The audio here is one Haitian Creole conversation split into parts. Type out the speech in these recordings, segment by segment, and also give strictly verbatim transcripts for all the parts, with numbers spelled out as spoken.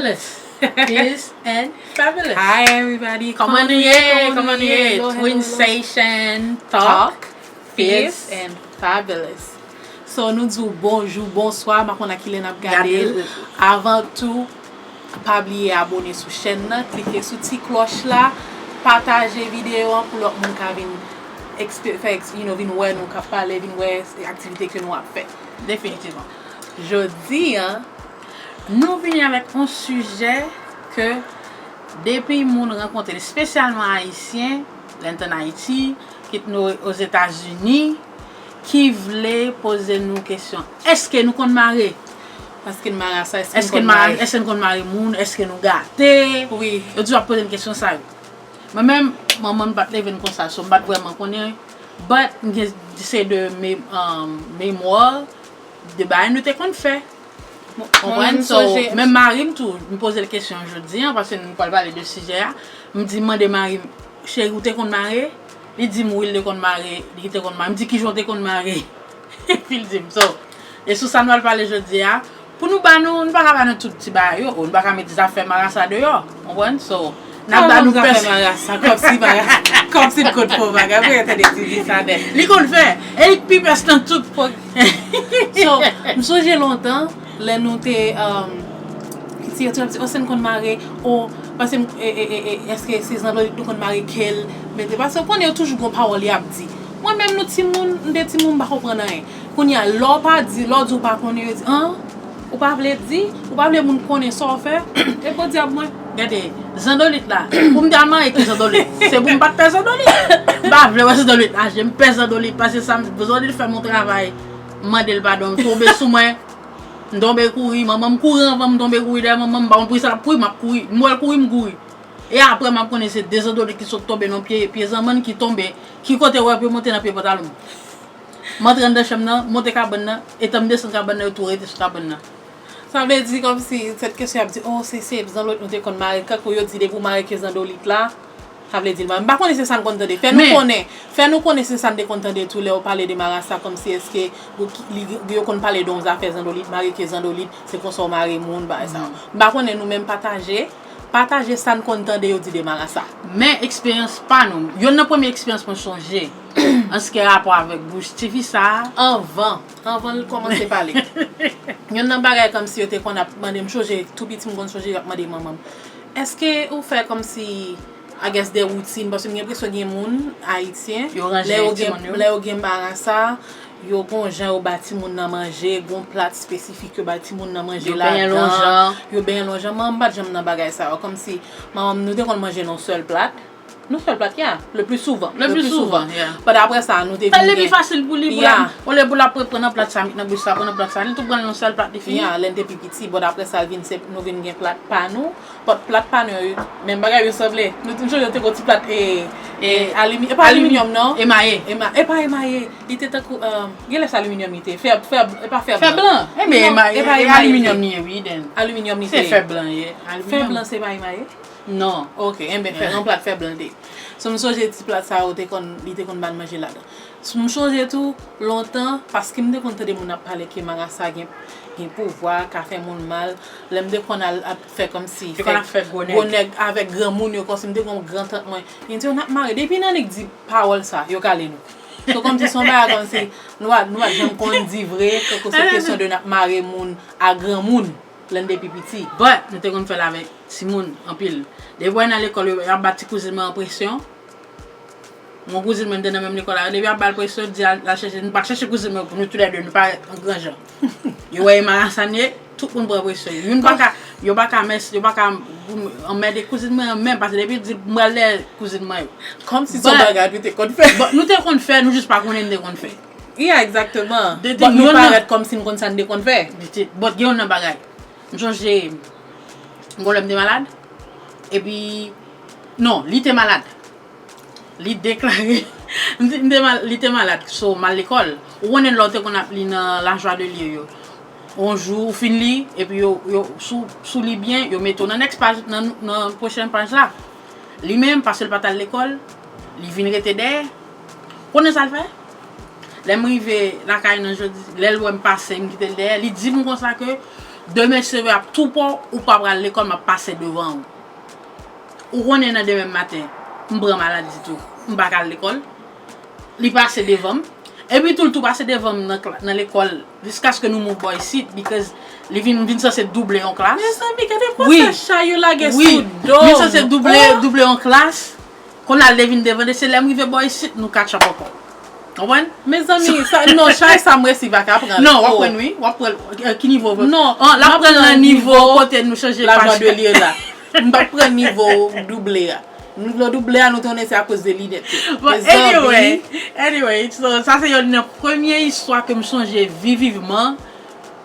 Fierce and fabulous. Hi everybody. Kòman nou ye? Kòman nou ye? Hello, hello, hello. Twinsation Talk. Fierce and fabulous. So nou di w bonjou, bonswa, m pa konn a kilè n ap gade l. Gade l. Avan tou, pa bliye abone sou chèn nan, klike sou ti klòch la, pataje videyo an pou lòt moun ka vin ekspe- fè eks- you know, vin wè nou k ap pale, vin wè aktivite ke nou ap fè. Definitivman. Jodi an, nou vini avèk yon sijè ke depi moun rankontre, espesyalman Ayisyen, lè n t ann Ayiti, kit nou Ozetazini, ki vle poze nou kesyon, èske nou konn mare? Èske n mare a sa? Èske n Èske konn n mare, mare? Èske n konn mare moun? Èske nou gate? Wi. Yo toujou ap poze m kesyon sa yo. Mwen menm, manman m pa t leve n konsa, so m pa t vrèman konnen. But, m gen se de me- um, memwa de bagay nou te konn fè. Mwen Konprann? menm So, sonje. menm mari m tou, m poze l kesyon jodi an, paske nou pral pale de sijè a. M di, m mande mari m, cheri, ou te konn mare? Li di m, wi, li te konn mare, li te konn mare. M di, kijan w te konn mare? Epi l di m, so, e sou sa nou al pale jodi a. Pou nou ba nou, nou pa ka ba nou tout ti bagay yo, nou pa ka met zafè marasa deyò. Konprann? So, n ap ba nou pès. Marasa, kòmsi marasa, kòmsi l konn fè yon bagay, pou yo tande ti vi sa nèt. Li konn fè, e li k pi pès nan tout. So, m sonje lontan, lè nou te um, piti, yo toujou ap di, o, se n konn mare, o, paske m- e, e, e, e, èske se zandolit nou konn mare ke l mete? Paske w konnen yo toujou gon pawòl y ap di. Mwen menm nou timoun, m te timoun, m pa konprann anyen. Kounye a, lè w pa di, lè w di w pa konnen, yo di, an, ou pa vle di, ou pa vle moun konnen sa w fè, e podyab mwen. Gade, zandolit la, pou m ta mare ke zandolit, se pou m pa t pè zandolit. M pa vle wè zandolit lage, m pè zandolit, paske sa, zandolit fè m yon travay, m mande l padon, m tonbe sou mwen, m tonbe kouri, manman m kouri anvan m tonbe kouri dèyè manman m, m pa konn poukisa l ap kouri, m ap kouri, m wè l kouri, m kouri. E apre, m ap konnen se de zandolit ki sot tonbe nan pye, pye zanmann ki tonbe, ki kote wè pye monte nan pye pantalon m. M antre anndan chanm nan, monte kabann nan, etan m desann kabann nan, yo tou rete sou kabann nan. Sa vle di kòmsi, sèt kesyon ap di, o, se, se zandolit nou te konn mare, kankou yo di depi w mare ke zandolit la, sa vle di l mare. M pa konnen se sa n konn tande. Fè nou Men- konnen, fè nou konnen se sa n te konn tande tou lè yo pale de marasa, kòmsi èske ou ki- li- yo konn pale de yon zafè zandolit, mare ke zandolit, se konsa w mare moun, bagay sa yo. M pa konnen nou menm pataje, pataje sa n konn tande yo di de marasa. Men eksperyans pa nou, youn nan premye eksperyans mwen sonje, an se ki gen rapò avèk bouch tifi sa a, Anvan, anvan l kòmanse pale. Youn nan bagay kòmsi yo te konn ap mande m, sonje, tou piti m konn sonje yo ap mande manman m, èske ou fè kòmsi, I guess, de woutin, paske m gen enpresyon gen moun, Ayisyen, Yo ranje lè yo timoun gen, yo. Lè yo gen marasa, yo gon jan yo ba timoun nan manje, gon plat espesifik yo ba timoun nan manje Yo benyen ladan, lonjan. Yo benyen lonjan, manman m pa t janm nan bagay sa yo, kòmsi, manman m, nou te konn manje nan yon sèl plat, nou sèl plat, yeah, le plus souvent, Le plus souvent, yeah. But apre sa, nou te Sa vin le pi gen- fasil pou li, pou Yeah. la, olye pou l ap pran nan plat sa, met nan bouch sa, pran nan plat sa, li tou pran nan yon sèl plat, li fini. Yeah, lè n te pi piti, but apre sa, vin se, nou vin gen plat pa nou, but plat pa nou, yo- menm bagay yo sanble. Nou toujou yo te gon ti plat, e, e, E- alimi, e pa aliminyòm, non? Emaye. Ema- e pa emaye, li te tankou, um, gen lè se aliminyòm li te, fè, fè, e pa fè Fè blan. E men Non, emaye, e pa e emaye. Aliminyòm li ye, wi, then. Aliminyòm li Se te. Fè blan ye. Fè blan se pa emaye? Non. Ok, enben, fè yon plat fè blan li te. So, m sonje ti plat sa yo te konn, li te konn ban manje ladan. So, m sonje tou, lontan, paske m te konn tande moun ap pale ke marasa gen, gen pouvwa, ka fè moun mal. Lè m te konn al ap fè kòmsi, Te konn ap fè gwo nèg. Gwo nèg avèk granmoun yo, kòmsi m te gon gran tant mwen. Li di, yo n ap mare. Depi n annik di pawòl sa, yo kale nou. So, kòmsi se yon bagay kòmsi, nou pa, nou pa janm konn di vre, tankou se kesyon de n ap mare moun a granmoun, lè n te pi piti. But, nou te konn fè l avèk timoun, anpil. Depi w nan lekòl, yo ap ba ti kouzin mwen an presyon. Yon kouzin mwen te nan menm lekòl la. Depi ap ba l presyon, di al, al chèche, nou pa chèche kouzin mwen pou nou toulède, nou pa an gran jan. Yo wè e marasa n ye, tout moun pran presyon. Youn pa ka, yo pa ka mès, yo pa ka anmède kouzin mwen an menm, paske depi di m pral dèyè kouzin mwen yo. Kòmsi se yon bagay nou te konn fè. But nou te konn fè, nou jis pa konnen nou te konn fè. Yeah, egzakteman. De- de- But nou youn nan- parèt kòmsi n konn sa n te konn fè. But gen youn nan bagay. M sonje, m gon lè m te malad. Epi, non, li te malad. Li deklare, m te, m te mal, li te malad, so m al lekòl. Ou konnen lè w te konn ap li nan La Joie de Lire yo. Yon jou, ou fin li, epi yo, yo, si w, si w li byen, yo mete w nan next paj, nan, nan pwochen paj la. Li menm, paske l pa t al lekòl, li vin rete dèyè. Konnen sa l fè? Lè m rive lakay nan jodi, lè l wè m pase, m kite l dèyè, li di m konsa ke Demen cheve ap tou pa w, ou pa pral lekòl, m ap pase devan ou. Ou konnen nan demen maten, m pran maladi tou. M pa ka al lekòl. Li pase devan m. Epi tou, l tou pase devan m nan, kla- nan lekòl, jiskaske nou move bò isit, because li vin, vin sanse double yon klas. Mezanmi, gade pwofè chay yo lage sou do m. Vin sanse double, double yon klas. Kounye a l te vin devan, se lè m rive bò isit, nou katch ap ankò. Konprann? Mezanmi, sa, non, chay sa m resi pa ka pran l. Non, w ap pran l, wi. W ap pran l. Eh, ki nivo w vle? Non, l ap pran l nan nivo kote nou chanje paj. La joie de lire la. M p ap pran nivo double a. Nivo double a, nou te konnen se akoz de linèt yo. But anyway, anyway, so, sa se youn nan premye istwa ke m sonje viv vivman,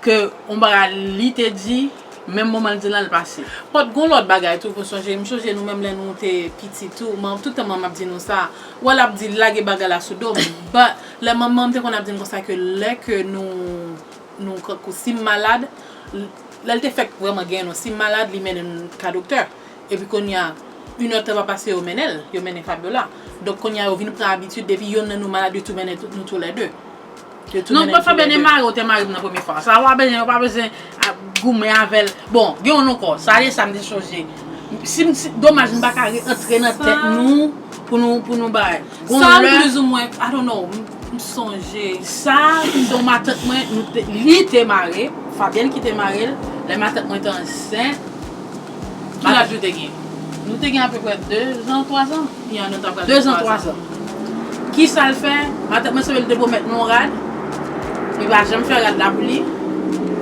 ke yon bagay li te di, menm moman l di l lan, l pase. But gon lòt bagay tou pou sonje. M sonje nou menm lè nou te piti tou. Man, tout tan manman ap di nou sa. Wè l ap di, lage bagay la sou do m. But lè manman m te konn ap di n konsa ke lè ke nou, nou, si m malad, lè l te fèk vrèman genyen nou, si m malad, li mennen m ka doktè. Epi kounye a, inèdtan pa pase yo mennen l, yo mennen Fabiola. Donk kounye a yo vin pran abitid, depi yonn nan nou malad, yo tou mennen tout, nou toulède. Yo tou mennen nou toulède. Non, Fabiola te mare, ou te mare m nan premye fwa. Sa w pa bezwen, ou pa bezwen ap goumen avè l. Bon, gen yon ankò, sa se sa m te sonje. Si m, si, domaj m pa ka re- antre nan tèt nou pou nou, pou nou bay. Gon lè, plizoumwen, I don't know, m, m sonje. Sa, se yon matant mwen, nou te, li te mare, Fabienne ki te mare l, lè matant mwen te ansent. Ki laj nou te gen? Nou te gen apeprè de zan, twa zan. Ya, nou t ap pral de zan, twa zan. Kisa l fè? Matant mwen sanble l te pwomèt nou yon rad. Li pa janm fè rad la pou li.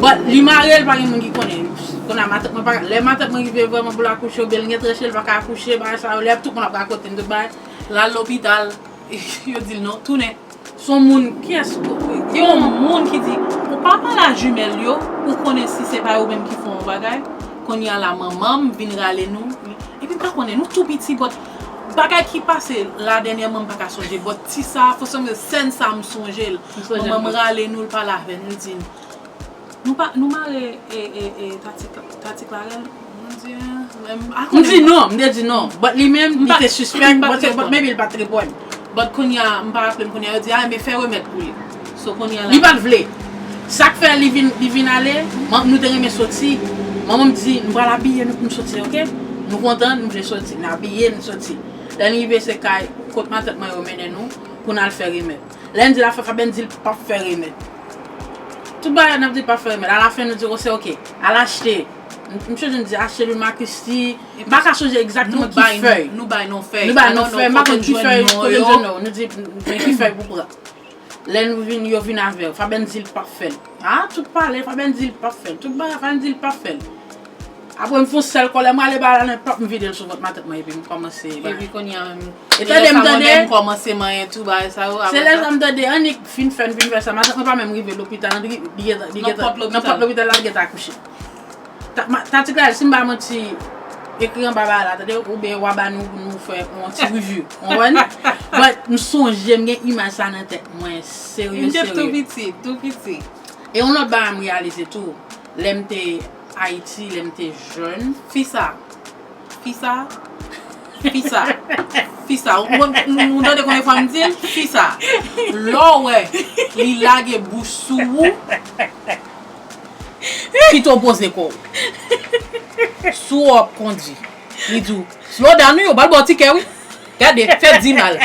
But li mare l, pa gen moun ki konnen. Kounye a matant mwen pa, lè matant mwen rive vrèman pou l akouche, oubyen l gen tranche, l pa ka akouche, bagay sa yo, lè tout moun ap rakonte m tout bagay. L al lopital, yo di l non, tounen. Se yon moun, kiyès, yon moun ki di, ou pa pale a jimèl yo pou konnen si se pa yo menm ki fè yon bagay. Kounye a la, manman m vin rale nou. Epi m pa konnen, nou tou piti, but bagay ki pase la dènyèman, m pa ka sonje. But ti sa, fò sanble sèn sa, m sonje l. Manman m rale nou, l pale avè nou, l di n, nou pa, nou mare, e, e, e, Tati, Tati Clarel? M di, men m pa konnen. M di non, m te di non. But li menm, li te sispèk, but, but maybe l pa t reponn. But kounye a, m pa raple m kounye a, yo di, a, men fè remèd pou li. So kounye a la. Li pa t vle. Sa k fè li vin, li vin ale, man, nou te renmen soti. Manman m di, nou pral abiye nou pou nou soti, oke? Nou kontan, nou vle soti. Nou abiye, nou soti. Lè n rive se kay, kot matant mwen yo mennen nou, pou n al fè remèd. Lè n di l ap fè, Fabienne di l p ap fè remèd. Tout bagay n ap di l p ap fè remèd. Alafen, nou di, o, se oke. Al achte. M, m sonje n di, achte lwil makristi. M pa ka sonje egzakteman ki fèy. Nou bay non fèy. Nou bay non fèy. M pa konn ki fèy, kote n jwenn non yo. Nou di, men ki fèy pou pran. Lè nou vin, yo vin avè l. Fabienne di l p ap fè l. A, tout pale, Fabienne di l p ap fè l. Tout bagay, Fabienne di l p ap fè l. Apre m fè yon sèl kòlè, m rale bagay la nan pòt, m vide l sou vant matant mwen, epi m kòmanse bay. Epi kounye a menm. E tande m tande. Mwen menm kòmanse manyen tou, bagay sa yo, se lè sa m tande, annik fin fè, n fin fè sa. Matant mwen pa menm rive lopital, li gentan, li gentan, nan pòt lopital la, li gentan akouche. Ta, ma, Tati Clarel, si m pa manti, ekri anba bagay la, tande, oubyen w a ba nou, nou fè yon ti review. Ou konprann? But, m sonje, m gen imaj sa nan tèt mwen, serye, serye. M te tou piti, tou piti. E yon lòt bagay m reyalize tou, lè m te Ayiti, lè m te jèn. Fi sa, fi sa, fi sa, fi sa. Ou, ou, ou tande konbyen fwa m di l? Fi sa. Lè w wè li lage bouch sou ou, kite w poze kò w. Si w ap kondwi, li di w, slow down wi, yo pral ba w tikè wi. Gade, fè di mal.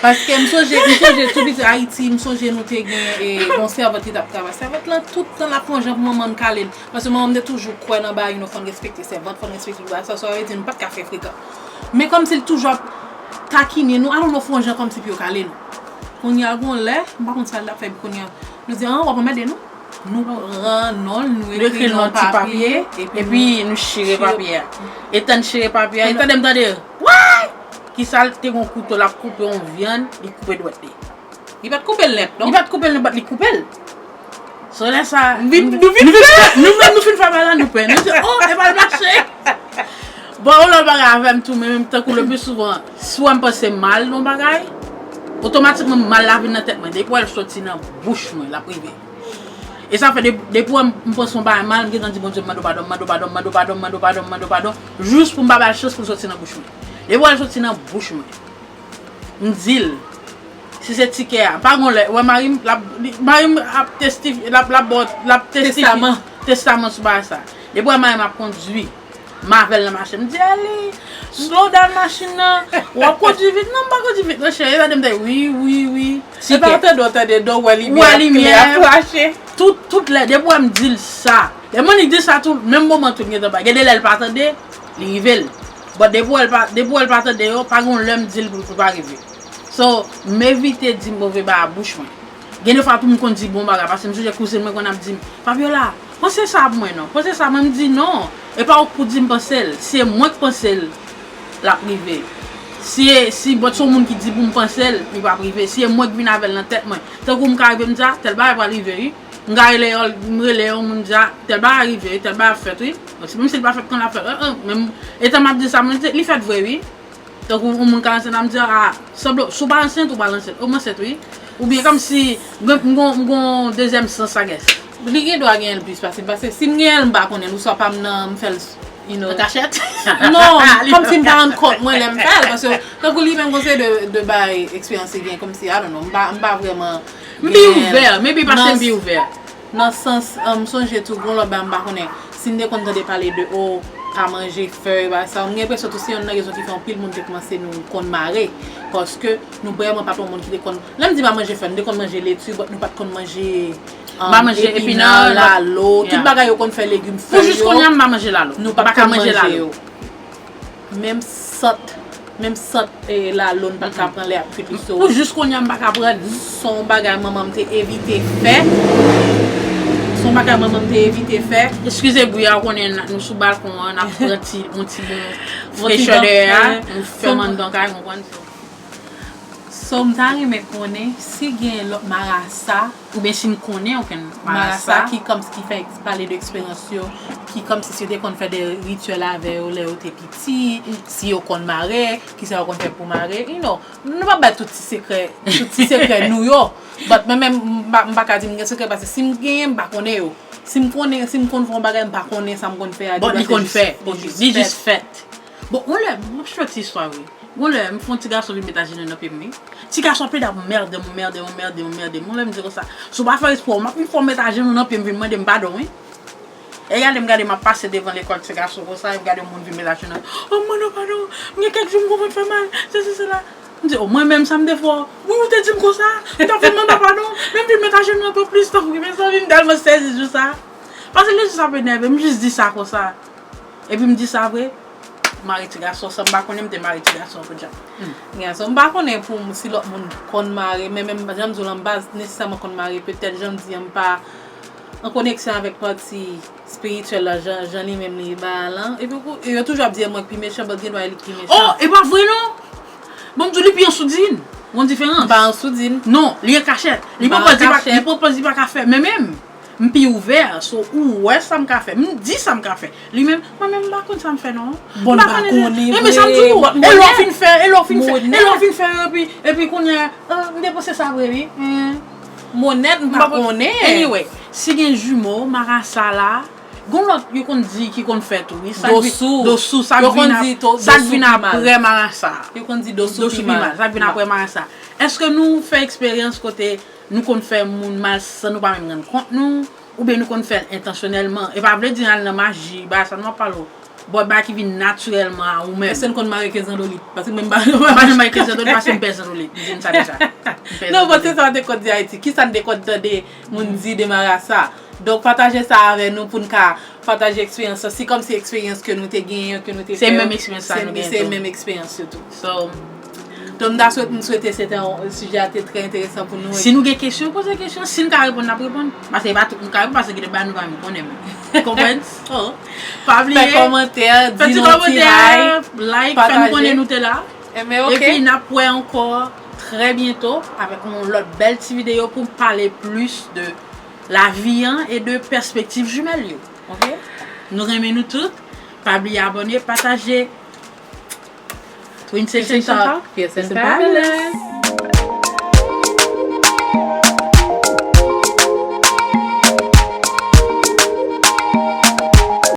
Paske m sonje, m sonje tou piti Ayiti, m sonje nou te gen, e, yon sèvant ki t ap travay. Sèvant lan tout tan l ap fè yon jan pou manman n kale l. Paske manman m te toujou kwè nan bagay, you know, fò n respekte sèvant, fò n respekte tout bagay sa, sa vle di nou pa t ka fè frekan. Men kòmsi l toujou ap takinen nou, I don't know, fè yon jan kòmsi pou yo kale nou. Kounye a gon lè, m pa konn sa l ap fè, kounye a, nou di, an, w ap anmède nou. Nou pran non l, nou ekri non ti papye, epi nou chire papye a. Etan n chire papye a, etan de m tande, way! Kisa l te gon kouto, l ap koupe yon vyann, li koupe dwèt li. Li pa t koupe l nèt, non? Li pa t koupe l nèt, but li koupe l. So lè sa, nou vin, nou vin pè. Nou menm, nou fin fè bagay la, nou pè. Nou di, oh, e pa l mache. Bon, yon lòt bagay avè m tou, men menm tankou le pli souvan, si w wè m panse mal nan yon bagay, otomatikman mal la vin nan tèt mwen. Depi w wè l soti nan bouch mwen, l ap rive. E sa fè de, depi w wè m, m panse yon bagay mal, m gentan di Bondye, m mande w padon, m mande w padon, m mande w padon, m mande w padon, m mande w padon, jis pou m pa ba l chans pou l soti nan bouch mwen. Depi w wè l soti nan bouch mwen, m di l, Si se tikè a, pa gon lè. Wè mari m, l ap, li- mari m ap testif, l ap, l ap, bò- l ap testifi- Testaman. Testaman sou bagay sa. Depi wè mari m ap kondui, m avè l nan machin, m di, "Eli, slow down machin nan. W ap kondui vit?" "Non, m pa kondui vit, non, cheri." E tande m te, "Wi, wi, wi." Se pa tande w tande do, wè limyè, Wè limyè. Klè flache. Tout, tout lè, depi wè m di l sa. Depi m annik di sa tou, menm moman tou l gentan pa. Gen de lè l pa tande, li rive l. But depi wè l pa, depi wè l pa tande yo, pa gon lè m di l pou l pa rive. So, m evite di move bagay a bouch mwen. Gen de fwa tou m konn di bon bagay, paske m sonje kouzen mwen konn ap di m, "Fabiola, panse sa pou mwen non, panse sa." Mwen m di, "Non, e pa ou k pou di m panse l, se mwen k panse l, l ap rive." Si e, si but se yon moun ki di pou m panse l, li p ap rive. Si e mwen k vin avè l nan tèt mwen, tankou m ka rive m di, "A, tèl bagay pral rive wi." M ka rele yo, m rele yon moun di, "A, tèl bagay rive wi, tèl bagay ap fèt wi." Menm si l pa fèt, kan l ap fèt, menm etan m ap di sa, mwen di, "Li fèt vre wi." Tankou yon moun ka ansent, m di, "A, sanble si w pa ansent, ou pral ansent." O, m ansent wi. Oubyen kòmsi m gon, m gon dezyèm sans, I guess. Li gen dwa genyen l plis fasil, paske si m genyen l, m pa konnen l, oswa pa m nan, m fè l, you know. An kachèt? Non, kòmsi m pa rann kont mwen lè m fè l, paske tankou li menm gon seri de, de bagay eksperyans li gen, kòmsi, I don't know, m pa, m pa vrèman. M pi ouvè, maybe paske m pi ouvè. Nan sans, m sonje tou, gon lòt bagay m pa konnen. Si n te konn tande pale de, o, pa manje fèy, bagay sa, m gen enpresyon tou se yonn nan rezon ki fè anpil moun te kòmanse nou konn mare. Paske nou vrèman pa t yon moun ki te konn. Lè m di pa manje fèy, nou te konn manje leti, but nou pa t konn manje, Pa manje epinal, lalo, tout bagay yo konn fè legim fèy yo. Pou jis kounye a m pa manje lalo. Nou pa t konn manje lalo. Menm sant, menm sant e lalo n pa t ka pran lè ap kwit li. So, Pou jis kounye a m pa ka pran. Se yon bagay manman m te evite fè. Se yon bagay manman m te evite fè. Eskize bri a, ou konnen n- nou sou balkon an, n ap pran ti, yon ti bon frechè dèyè a, nou fèmen anndan kay, konprann. So, m ta renmen konnen si gen lòt marasa Oubyen si n konnen okenn marasa marasa. Ki kòmsi ki fè pale de eksperyans yo, ki kòmsi si yo te konn fè de rityèl avè yo lè yo te piti, si yo konn mare, kisa yo konn fè pou mare, you know, nou pa bay tout ti sekrè, tout ti sekrè nou yo. But mwen menm, m pa- m pa ka di m gen sekrè, paske si m genyen, m pa konnen yo. Si m konnen, si m konn fè yon bagay, m pa konnen sa m konn fè a. Bon, li konn fè. Li jis fèt. Bon, yon lè, m ap chwe ti istwa wi. Yon lè, m fè yon ti gason vin met ajenou nan pye m wi. Ti gason ap pede ap mède m, mède m, mède m, mède m. Yon lè m di konsa, "Si w pa fè respè w, m ap vin fè w met ajenou nan pye m vin mande m padon wi." E gade m gade m ap pase devan lekòl ti gason konsa, epi gade yon moun vin met ajenou. "O, m mande w padon, m gen kèk jou m konprann fè mal, sesi sela." M di, "O, mwen menm sa m te fè w? Wi, ou te di m konsa, ou t ap vin mande w padon, men m vin met ajenou nan pye w plis tankou ki mezanmi, m tèlman sezi jou sa." Paske lè jou sa ap enève m, m jis di sa konsa. Epi m di sa vre, mare ti gason, san m pa konnen m te mare ti gason an podyab. Gason, m pa konnen pou m- si lòt moun konn mare, men menm jan m di w lan, m pa nesesèman konn mare, petèt jan m di an, m pa an koneksyon avèk pati espirityèl la, jan, jan li menm li ba lan. Epi kou- yo toujou ap di mwen k pi mechan, but gen dwa e li k pi mechan. Oh, e pa vre non! Bon, m di w li pi an soudin. Gon diferans. M pa an soudin. Non, li an kachèt. Li pran pòz li pa, li pran pòz li pa ka fè. Men menm, m pi ouvè, so ou wè sa m ka fè. M di sa m ka fè. Li menm, mwen menm m pa konn sa m fè non. Bon, m pa konnen vre. Men sa m di w, e lè w fin fè, e lè w fin fè, e lè w fin fè, epi, epi kounye a, ah, m te panse sa vre wi. M onèt, m pa konnen. Anyway, si gen jimo, marasa la, gon lòt yo konn di ki konn fè tou wi. Sa k vin- dosou, sa k vin ap- sa k vin apre marasa. Yo konn di dosou pi mal. Sa k vin apre marasa. Èske nou fè eksperyans kote nou konn fè moun mal san nou pa menm rann kont nou? Oubyen nou konn fè l entansyonèlman? E pa vle di n al nan maji, bagay sa nou ap pale w. But bagay ki vin natirèlman a ou menm. Èske n konn mare ke zandolit? Paske mwen m pa. M pa janm mare ke zandolit paske m pè zandolit. M di n sa deja. M pè zandolit. Non, bon, se sa w te konn di Ayiti. Kisa n te konn tande moun di de marasa? Donk, pataje sa avè nou pou n ka pataje eksperyans lan. Se kòmsi eksperyans ke nou te genyen, ke nou te fè. Se menm eksperyans sa nou genyen tou. Se menm eksperyans yo tou. So, donk, m ta swete, m swete se te yon sijè a te trè enteresan pou nou. Si nou gen kesyon, poze kesyon. Si n ka reponn, n ap reponn. Paske e pa tout moun ka reponn, paske gen de bagay nou pa menm konnen menm. Konprann? Oh. Pa bliye. Fè kòmantè, di nou ti hay, like, fè nou konnen nou te la. Epi n ap wè ankò trè byento avèk yon lòt bèl ti videyo pou pale plis de lavi an e de pèspektiv jimèl yo. Oke? Nou renmen nou tout. Pa bliye abòne, pataje. Twin Station Talk. Fierce and Fabulous.